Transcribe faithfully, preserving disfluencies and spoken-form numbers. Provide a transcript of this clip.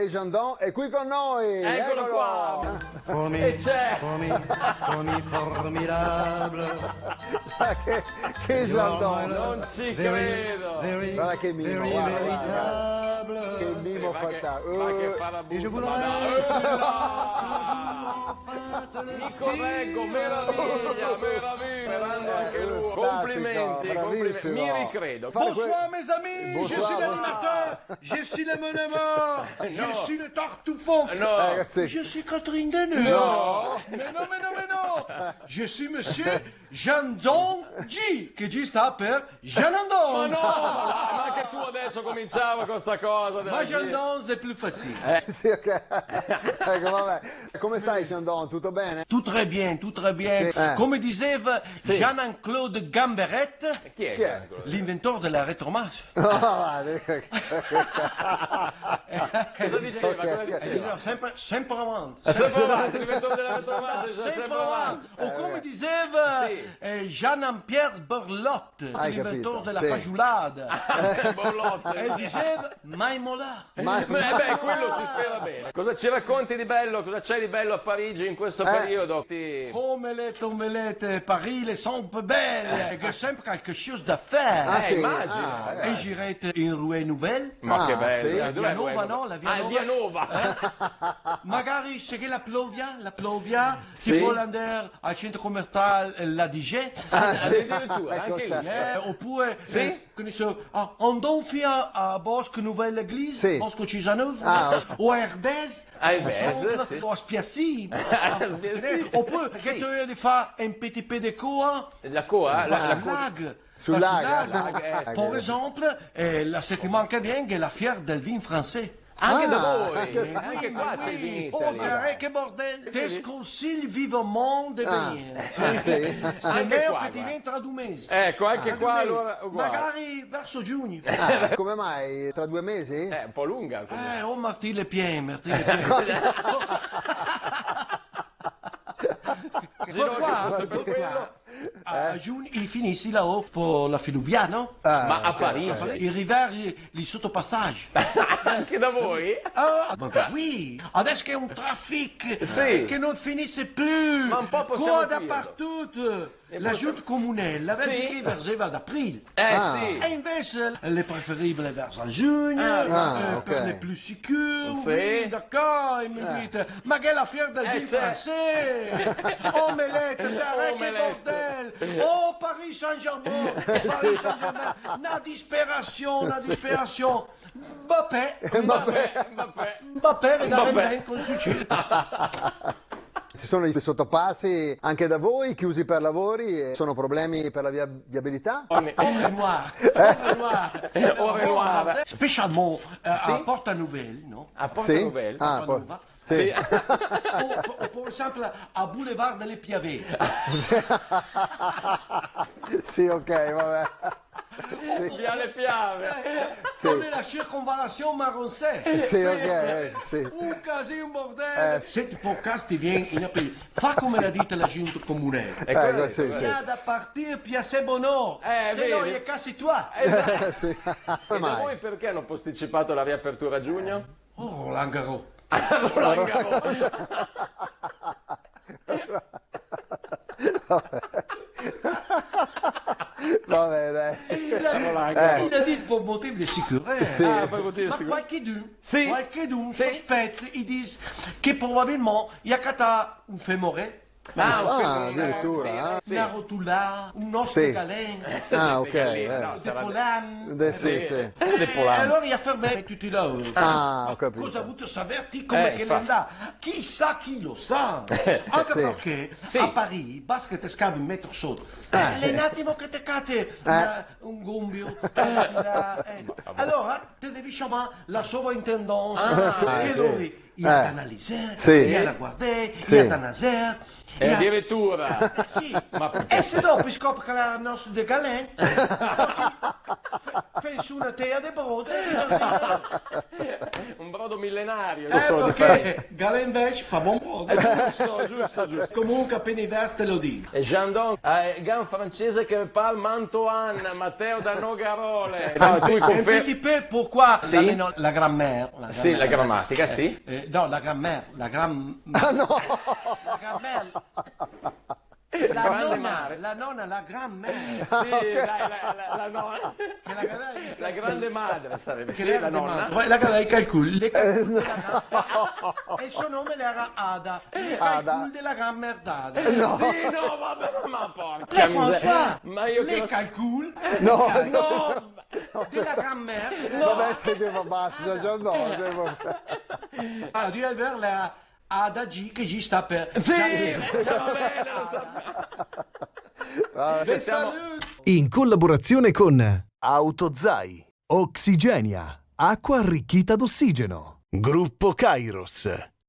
E Jandon è qui con noi! Eccolo qua! E c'è! Formi-, formi-, formidable. Ma che, che Jandon! Non ci credo! Guarda che mimo, guarda, guarda, guarda. Che mimo fantastico. Ma che, ma che farabutto, ma dai! Mi correggo, meraviglia, meraviglia, sperando anche lui. Fantastico, bravissimo. Complimenti, complimenti. Mi ricredo. Bonsoir, mes amis, je suis l'animateur, je suis le Monéma, je suis le Tartufon, je suis Catherine Deneuve. Non. Mais non, mais non, mais non. Je suis monsieur Jandon G, che G sta per Jean Andon. Ma no, ma, ma che tu adesso cominciava con sta cosa della G. Ma Jean Andon, c'est plus facile. Eh. Sì, ok. Ecco, vabbè. Come stai, Jean Andon? Tutto bene? Tout très bien, tout très bien. Sì. Eh. Come diseva Jean-Claude Gamberette, chi è Jean-Claude? L'inventore della retromarche. No, va, dico che... Cosa diceva? Ok. Cosa diceva? Eh, sempre, sempre avanti. Eh, sempre avanti, l'inventore della retromarche, sempre avanti. O come diseva, eh, Jean-Pierre Borlotte, l'inventore della fagiolata. Hai capito? Sì. Borlotte. E diseva, mai molà. Ma, eh beh, quello ci spera bene. Cosa ci racconti di bello? Cosa c'è di bello a Parigi in questo periodo? Ti- Omelette, omelette, Paris, les sont belles, que sempre quelque chose da faire. Ah, sì? Eh, immagino. Ah, eh. E girate in Rue Nouvelle. Ma che bello. Sì. Eh, dov'è Rue Nouvelle? La Via Nova, no? La Via Nova. Ah, Via Nova. Eh? Magari se che la plovia, la plovia, si pol andar al centro comercial, eh, la Digé. Ah, sì. Addirittura, anche lì. Eh, opure, eh, che ne so, ah, andon fin a, a Bosc Nouvelle Église, sì, Bosc Cisaneuve, ah, ok, o a Herbèse, ah, Herbèse, sì, o a Spiassy. A Spiassy. Opure, che te vien de far un petit peu de coa. La coa, la, la coa. Sul Lac. Sul Lac, eh. Par exemple, eh, la setimana che vien, gh'è la fiera del vin francés. Anche da voi? Ah, anche qua c'è il vin in Italia. Oh, che bordel! Te sconsiglio vivement de venir. Ah, sì? Anche qua, guarda. Se no che ti vien tra due mesi. Ecco, anche qua allora uguale. Magari verso giugno. Ah, come mai? Tra due mesi? Eh, un po' lunga, comunque. Eh, oh, Martin Le Pen, Martin Le Pen. Ginocchio, giusto per quello. A giugno i finisi là, oh, par la Filouvia, no? Ah, ok. Ma a Parigi? I riveri, i sottopassaggi. Anche da voi? Ah, ma oui. Adesso che xe un trafic, sì, che no finise più. Ma un po' possiamo capirlo. Qua dappertutto. La Giunta comunale l'aveva dit che i verseva ad aprile. Eh, sì. E invece l'è preferibile verso giugno, eh, per le più sicure, sì, oui, d'accord, i me dise, ma che xe la fiera del vin francés! Omelette, dai, che bordel! Oh, Paris Saint-Germain, Paris Saint-Germain, na disperasion, na disperasion. Mbappé, Mbappé, Mbappé, Mbappé, vedremo ben cosa succede. Ci sono i sottopassi anche da voi, chiusi per lavori, e sono problemi per la via-, viabilità? Au revoir. Eh? Au revoir. Au revoir. Specialement, eh, a Porta Nouvelle, no? A Porta Nouvelle? Sì. Ah, Porta Nova. Sì. O, o par exemple a Boulevard de l'Épiavé. Sì, ok, vabbè. Sì. Viale Piave. Eh, eh, sì. Come la circonvallation Maroncé. Sì, ok, eh, sì. Un casin, un bordel. Eh. Se ti par caso ti vien in Apri-, fa come l'ha dita la Giunta comunale. Ecco, sì, sì. T'as da partir Piassé Bonheur. Eh, se no, vedi? I è casi tua. Esatto. Sì. E da voi perché hanno posticipato la riapertura a giugno? Oh, Roland Garros. Roland Garros. Vabbè, dai. I l'ha dit, eh, i l'ha dit par motiv de sicuresa. Sì. Ah, par motiv de sicuresa. Ma qualchedun, sì, qualchedun sospeta, i dis che probabilmente i à catà un femore. Ah, ok, addirittura, eh? Sì. Na rotula, un osso de galen. Ah, ok, eh. De polan. Sì, sì. Eh, de polan. E alora i à fermà tuti là. Ah, ho capito. Cosa vuto saver ti come che l'è andà? Chissà chi lo sa. Anche perché a Parigi basta che te scavi un metro soto. Eh, l'è un atimo che te cati un gonbio, eh, là, eh. Alora te devi ciamar la sovrintendenza, che lori i à da analizar, i à da guardar, i à da nasar. E addirittura. Eh, sì. Ma perché? E se dopo i scopre che l'è un osso de galen, Fè su na tea de brodo. Un brodo milenario. Eh, so, parché Galen Vec fa bon brodo. Giusto, giusto, giusto. Comunque, apena i vers te lo digo. E Jandon, eh, Gan Francese che parle mantoan, Matteo da Nogarole. No, tu confer- Un petit peu pourquoi. Sì. La, la grammaire, la grammaire. Sì, la grammatica, sì. Eh, no, la grammaire, la gram-, ah, no. La grammaire. La nona, la nona, la grand-mère. Sì, la, la, la, la nona. Che la gaveva i calcul. La grande madre sarebbe, sì, la nona. Madre. Poi la gaveva i calcul, le calcul de la grand-mère. E el so nome l'era Ada. Le calcul de la grand-mère d'Ada. No. Sì, no, vabbè, ma porca miseria. François, ma io che le calcul. No, no. De la grand-mère. No. Vabbè, se devo, basta, già no, devo. Allora, devi aver la Ada G che G sta per... Sì, va bene, lo so. Ah, ci siamo. In collaborazione con Autozai, Oxigenia, acqua arricchita d'ossigeno, Gruppo Kairos,